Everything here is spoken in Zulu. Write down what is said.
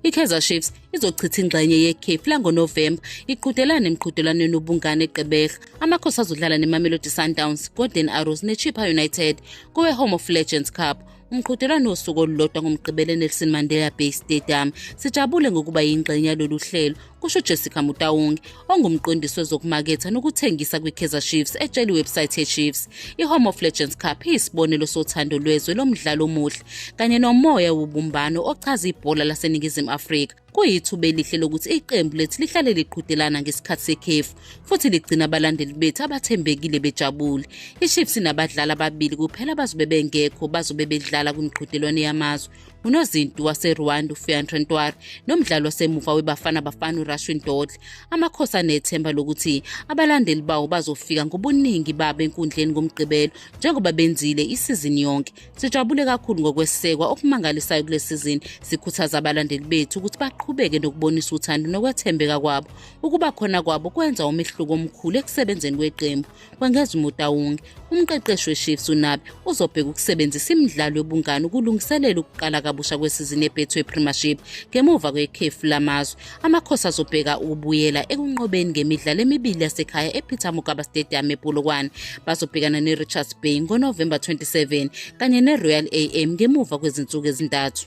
I-Kaizer Chiefs izochitha ingxenye yekhefu langoNovemba iqhudelana emqhudelwaneni wobungane eGqeberha. Amakhosi azodlala neMamelodi Sundowns, Golden Arrows neChippa United kowe-Home of Legends Cup. Umqhudelwano wosuku olulodwa ngoMgqibelo eNelson Mandela Bay Stadium. Sijabule ngokuba yingxenye yalolu hlelo, kusho Jessica Mutaungi, ongumqondisi wezokumaketha nokuthengisa kwiKaizer Chiefs etshela iwebsite yeChiefs. I-Home of Legends Cup iyisibonelo sothando lwezwe lomdlalo omuhle kanye nomoya wobumbano ochaza ibhola laseNingizimu Afrika. Kuyithuba elihle lokuthi iqembu lethu lihlale liqhudelana ngesikhathi sekhefu futhi ligcina abalandeli bethu abathembekile bejabule. IChiefs inabadlali ababili kuphela abazobe bengekho bazobe bedlala kwimiqhudelwano yamazwe. Unozinti waseRwanda uFiandre Ntwari nomdlali wasemuva weBafana Bafana uRashwin Dortley. Amakhosi anethemba lokuthi abalandeli bawo bazofika ngobuningi babo enkundleni ngoMgqibelo njengoba benzile isizini yonke. Sijabule kakhulu ngokwesekwa okumangalisayo kule sizini. Sikhuthaza abalandeli bethu ukuthi baqhubeke nokubonisa uthando nokwethembeka kwabo. Ukuba khona kwabo kwenza umehluko omkhulu ekusebenzeni kweqembu. Kwengeza uMotaung, umqeqeshi weChiefs uNabi uzobheka ukusebenzisa imidlalo yobungani ukulungiselela ukuqala kabusha kwesizini yeBetway Premiership ngemuva kwekhefu lamazwe. Amakhosi azobheka ukubuyela ekunqobeni ngemidlalo emibili yasekhaya ePeter Mokaba Stadium ePolokwane. Bazobhekana neRichards Bay ngoNovemba 27 kanye neRoyal AM ngemuva kwezinsuku ezintathu.